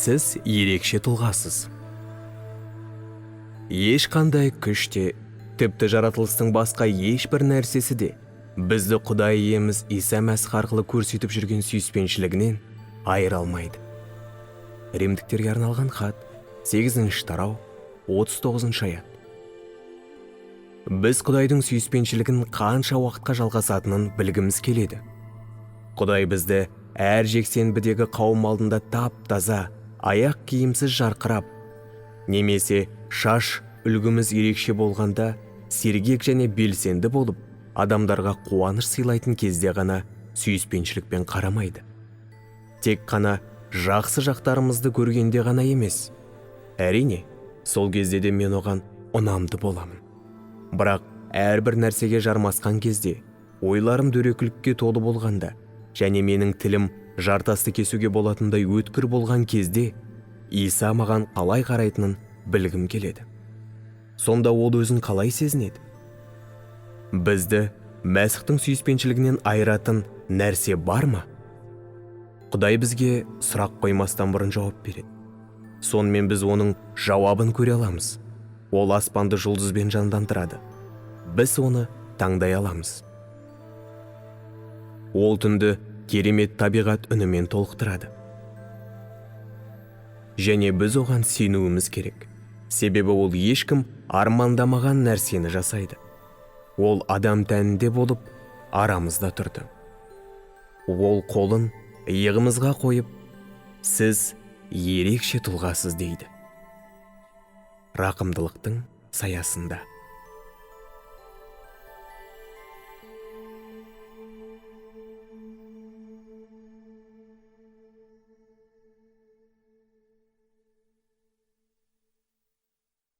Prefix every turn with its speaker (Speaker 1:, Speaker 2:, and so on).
Speaker 1: Сіз ерекше тұлғасыз. Ешқандай күш те, тіпті жаратылыстың басқа ешбір нәрсесі де бізді Құдай иеміз Иса Мәсіх арқылы көрсетіп жүрген сүйіспеншілігінен айыра алмайды. Римдіктерге арналған хат, 8 тарау, 39 аят. Біз Құдайдың сүйіспеншілігін қанша уақытқа жалғасатынын білгіміз келеді. Құдай бізді әр жексенбідегі қауым алдында тап-таза, аяқ киімсіз жарқырап, немесе шаш үлгіміз ерекше болғанда сергек және белсенді болып, адамдарға қуаныш сыйлайтын кезде ғана сүйіспеншілікпен қарамайды. Тек қана жақсы жақтарымызды көргенде ғана емес. Әрине, сол кезде де мен оған ұнамды боламын. Бірақ әрбір нәрсеге жармасқан кезде, ойларым дөрекілікке толы болғанда және менің тілім жартасты кесуге болатындай өткір болған кезде, Иса маған қалай қарайтынын білгім келеді. Сонда ол өзін қалай сезінеді? Бізді Мәсіхтің сүйіспеншілігінен айыратын нәрсе бар ма? Құдай бізге сұрақ қоймастан бұрын жауап береді. Сонымен біз оның жауабын көре аламыз. Ол аспанды жұлдызбен жандандырады. Біз оны таңдай аламыз. Ол түнді керемет табиғат үнімен толықтырады. Және біз оған сенуіміз керек. Себебі ол ешкім армандамаған нәрсені жасайды. Ол адам тәнінде болып, арамызда тұрды. Ол қолын иығымызға қойып, сіз ерекше тұлғасыз дейді. Рақымдылықтың саясында.